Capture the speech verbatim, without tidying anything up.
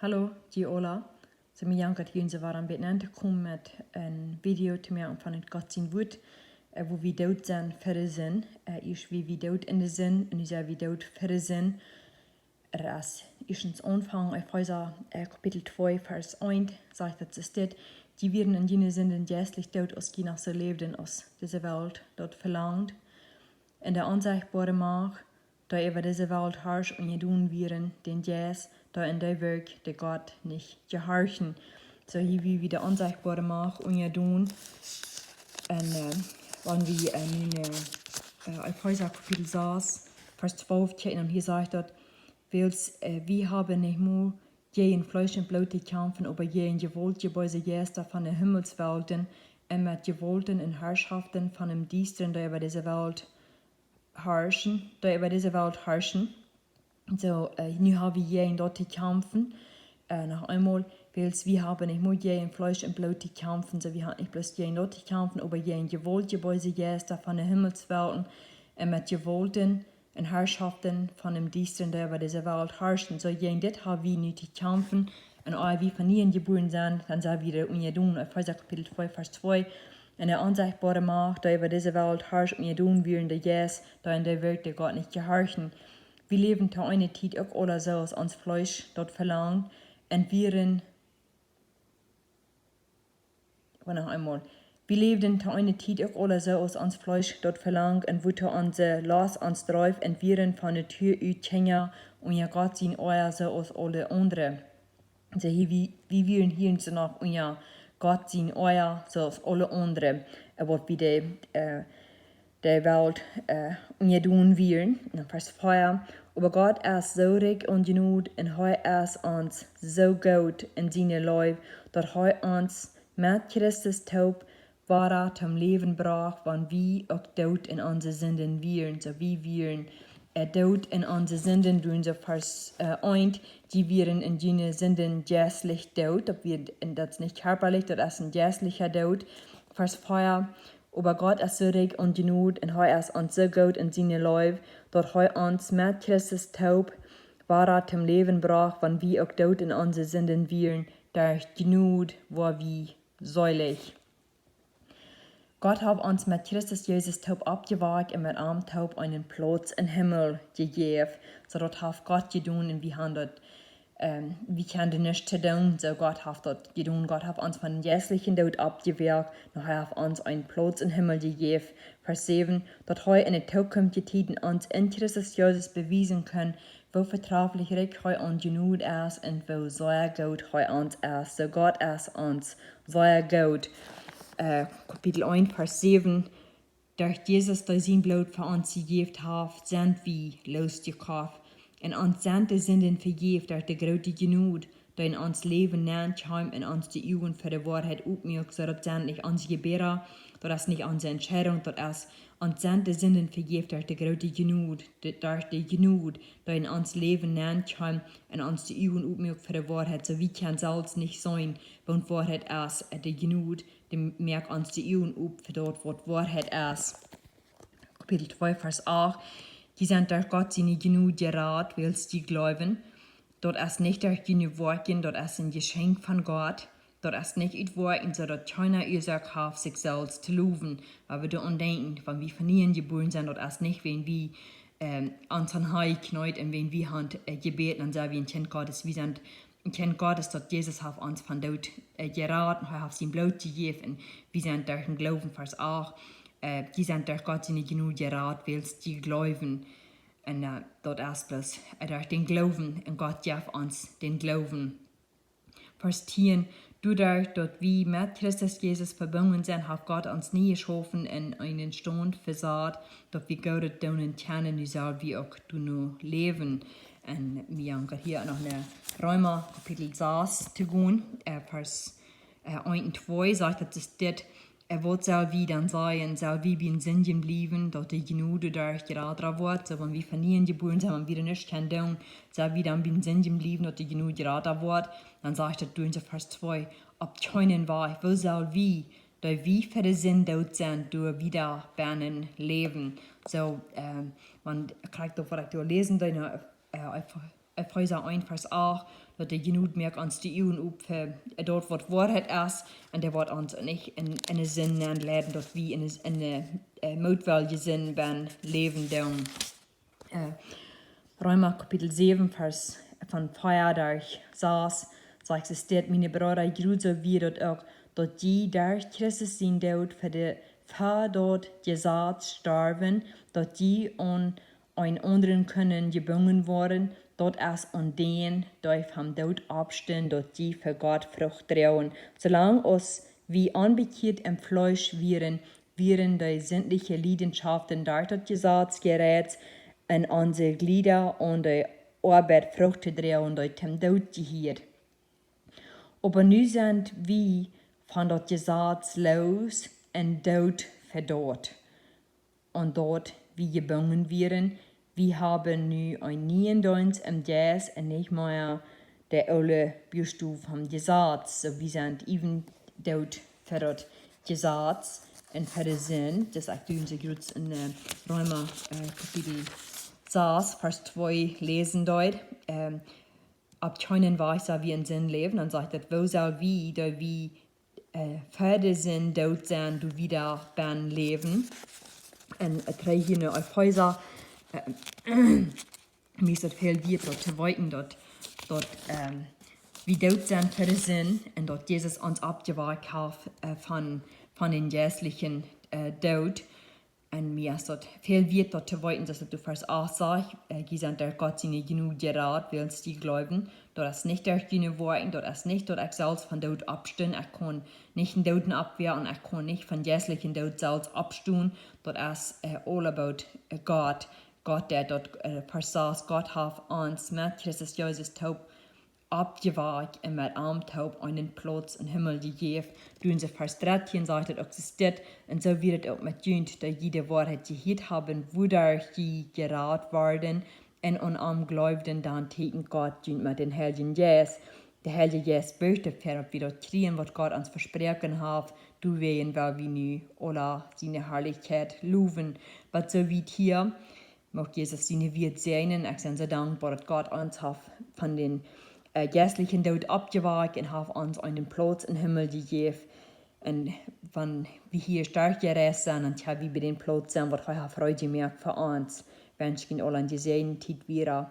Hallo, die Ola. Soo, mie jankat hia un soo wada een bät aun to komen met een Video to moaken von daut Gott sien Wuat, äh, woo wie doot sent fa de Sind. Äh, ieescht wia wie doot en de Sind un nu sent wie doot fa de Sind. Daut es ieeschtens aunfangen, Efeesa, äh, Kapitel twee, Varsch eent, sajcht daut soo steit: "Jie wieren en june Sinden jeistlich doot, aus jie noch soo läwden, aus dise Welt daut velangt. En de onsechtboare Macht, dee äwa dise Welt harscht, unjadon wieren dän Jeist, dee en dee werkjt, dee Gott nich jehorchen." Soo, hia wia wie de onsechtboare Macht unjadon. Un, äh, wan wie, äh, en, äh, äh, Efeesa Kapitel sas, Varsch twalf kjikjen, un hia sajcht daut: "Wiels, äh, wie haben nich mea jäajen Fleesch un Bloot to kjamfen, oba jäajen jewaultje beese Jeista von de Himmelswelten un met Jewaulten un Harschoften von däm Diestren, dee äwa dise Welt harschen, dee äwa dise Welt harschen." Soo, äh, nu ha wie jäajen daut to kjamfen. Äh, noch eemol, wiels wie haben nich mea jäajen Fleesch un Bloot to kjamfen, soo, wie haben nich bloos jäajen daut to kjamfen, oba jäajen jewaultje beese Jeista von de Himmelswelten un met Jewaulten un Harschoften von däm Diestren, dee äwa dise Welt harschen. Soo, jäajen dit ha wie nu to kjamfen. Un aus wie von nieem jebuaren sent, dan sent wie doa unjadon. Efeesa Kapitel twee, Varsch twee. "En de onsechtboare Macht, dee äwa dise Welt harscht, unjadon wieren dän Jeist, dee en dee werkjt, dee Gott nich jehorchen." Wie läwden to eene Tiet uk aula soo, aus ons Fleesch daut velangt, un wieren, oba noch eemol. Wie läwden to eene Tiet uk aula soo, aus ons Fleesch daut velangt, un woo to onse Lost ons dreef, un wieren von Natua ut Kjinja unja Gott sien Oaja, soo aus aule aundre. Soo, hia, wie, wie wieren hia soo noch unja Gott sien Oaja, soo aus aule aundre, äh, waut wie de, äh, de Welt, äh, unjadon wieren. En Varsch vea: "Oba Gott es soo rikj aun Jnod, un hee es ons soo goot en siene Leew, daut hee ons met Christus toop wada toom Läwen brocht, wan wie uk doot en onse Sinden wieren." Soo, wie wieren, äh, doot en onse Sinden, doa en soo Varsch, äh, eent, "Jie wieren en june Sinden jeistlich doot." Daut wia, un daut es nich kjarpalich, daut es een jeistlicha Doot. Varsch vea: "Oba Gott es soo rikj aun Jnod, un hee es ons soo goot en siene Leew, daut hee ons met Christus toop wada toom Läwen brocht, wan wie uk doot en onse Sinden wieren. Derch Jnod woa wie seelich." Gott haft ons met Christus Jesus toop oppjewakjt un met am toop eenen Plauz em Himmel jejäft. Soo, daut haft Gott jedonen, un wie haben daut, ähm, wie kjennen nuscht to doonen. Soo, Gott haft daut jedonen. Gott haft ons von dän jeistlichen Doot oppjewakjt. Nu, hee haft ons eenen Plauz em Himmel jejäft. Varsch säwen: "Daut hee en de tookomstje Tieden ons en Christus Jesus bewiesen kaun, woo vetraflich rikj hee aun Jnod es un woo sea goot hee ons es." Soo, Gott es ons sea goot. Äh, Kapitel eent, Varsch säwen: "Derch Jesus, dee sien Bloot fa ons jejäft haft, sent wie loosjekoft. Un ons sent de Sinden vejäft derch de groote Jnod, dee en ons Läwen nenkjeem un ons de Uagen fa de Woarheit opmuak." Soo, daut sent nich onse Jebäda, daut es nich onse Entscheidunk, daut es, ons sent de Sinden vejäft derch de groote Jnod, de, derch de Jnod, dee en ons Läwen nenkjeem un ons de Uagen opmuak fa de Woarheit. Soo, wie kjennen selfst nich seenen, waut Woarheit es, äh, de Jnod, dee moakt ons de Uagen op fa daut, waut Woarheit es. Kapitel twee, Varsch acht: "Jie sent derch Gott siene Jnod jerat, wiels jie jleewen. Daut es nich derch june Woakjen, daut es een Jeschenkj von Gott. Daut es nich ut Woakjen, soo daut kjeena Uasoak haft, sikj selfst to lowen." Wan wie doaraun denkjen, wan wie von nieem jebuaren sent, daut es nich, wan wie, ähm, ons aun Gott jekjneet un wan wie haben, äh, jebät, dan sent wie een Kjint Gottes. Wie sent een Kjint Gottes, daut Jesus haft ons vom Doot, äh, jerat, un hee haft sien Bloot jejäft, un wie sent derch dän Gloowen, Varsch acht, äh, "Jie sent derch Gott siene Jnod jerat, wiels jie jleewen." Un, äh, daut es bloos, äh, derch dän Gloowen, un Gott jeft ons dän Gloowen. Varsch tieen: "Doaderch daut wie met Christus Jesus vebungen sent, haft Gott ons nie jeschaufen un eenen Staunt vesat, daut wie Goodet doonen kjennen, nu sell wie uk doano läwen." Un wie gonen hia no Reema Kapitel sas to gonen, äh, Varsch, äh, eent un twee, sajcht daut es dit: "Äh, waut sell wie dan sajen? Sell wie biem Sindjen bliewen, daut de Jnod doaderch jrata woat?" Soo, wan wie von nieem jebuaren sent, wan wie nuscht kjennen doonen, sell wie dan biem Sindjen bliewen, daut de Jnod jrata woat? Dan sajcht daut doa en Varsch twee: "Opp kjeenen Wajch. Woo sell wie, dee wie fa de Sind doot sent, doa wieda bennen läwen?" Soo, ähm, wan, krakjt daut, waut ekj doa läsen deed, nu, äh, Ef-, Efeesa eent Varsch acht, daut de Jnod moakt ons de Uagen op fa daut waut Woarheit es, un dee woat ons nich en, en de Sind nenleiden, daut wie en, en de äh, Mootwell jesind ben läwen doonen. Äh, Reema Kapitel säwen, Varsch von vea derch sas, sajcht et: Miene Breeda, jrod soo wia daut uk, daut jie derch Christus sien Doot fa de, fa daut Jesaz storwen, daut jie aun een aundren kunnen jebungen woaren, daut es aun dän, dee vom Doot oppstunt, daut jie fa Gott Frucht droagen. Soo lang aus wie onbekjieet em Fleesch wieren, wieren de sindliche Leidenschaften derch daut Jesaz jereizt, un onse Jlieda aun de Oabeit Frucht to droagen, dee toom Doot jehieet. Oba nu sent wie von daut Jesaz loos un doot fa daut, aun daut wie jebungen wieren. Wie haben nu een nieen Deenst em Jeist un nich mea de oole Buakstowen vom Jesaz. Soo, wie sent äwen doot fa daut Jesaz un fa de Sind. Daut es uk dee, waut wie en, äh, Reema, äh, Kapitel sas, Varsch twee läsen deeden. Ähm, opp kjeenen Wajch sell wie en Sind läwen. Dan sajcht et: Woo sell wie, dee wie äh, fa de Sind doot sent, doa wieda ben läwen? Un et rät hia nu Efeesa, äh, mie es et väl wieet daut to weeten, daut, daut, ähm, wie doot sent fa de Sind un daut Jesus ons oppjewakjt haft, äh, von, von dän jeistlichen, äh, Doot. Un mie es daut väl wieet daut to weeten, daut et doa Varsch acht sajcht, äh, jie sent derch Gott siene Jnod jerat, wiels jie jleewen. Daut es nich derch june Woakjen, daut es nich daut ekj selfst von Doot oppstunt, ekj kaun nich en Dooden oppwakjen, ekj kaun nich von jeistlichen Doot selfst oppstonen. Daut es, äh, all about, äh, Gott. Gott, dee daut, äh, Varsch sas, Gott haft ons met Christus Jesus toop oppjewakjt un met am toop eenen Plauz em Himmel jejäft. Doa en Varsch dartieen sajcht et uk, sajcht et: Un soo wia et uk met junt, dee jie de Woarheit jehieet haben, wuaderch jie jerat worden, un aun am jleewden. Dan tieekjend Gott junt met dän Heiljen Jeist. De Heilje Jeist bircht doafäa, daut wie daut kjrieen, waut Gott ons vesproaken haft. Doawäajen well wie nu aula siene Harlichkjeit lowen. Waut soo wiet hia, mucht Jesus siene Wieed säajnen. Ekj sie soo dankboa, daut Gott ons haft von dän, äh, jeistlichen Doot oppjewakjt un haft ons eenen Plauz em Himmel jejäft. Un wan wie hia stoakj jereist sent, dan kjenn wie bie dän Plauz sennen, waut hee haft reed jemoakt fa ons. Wensch junt aula eene jesäajende Tiet wieda.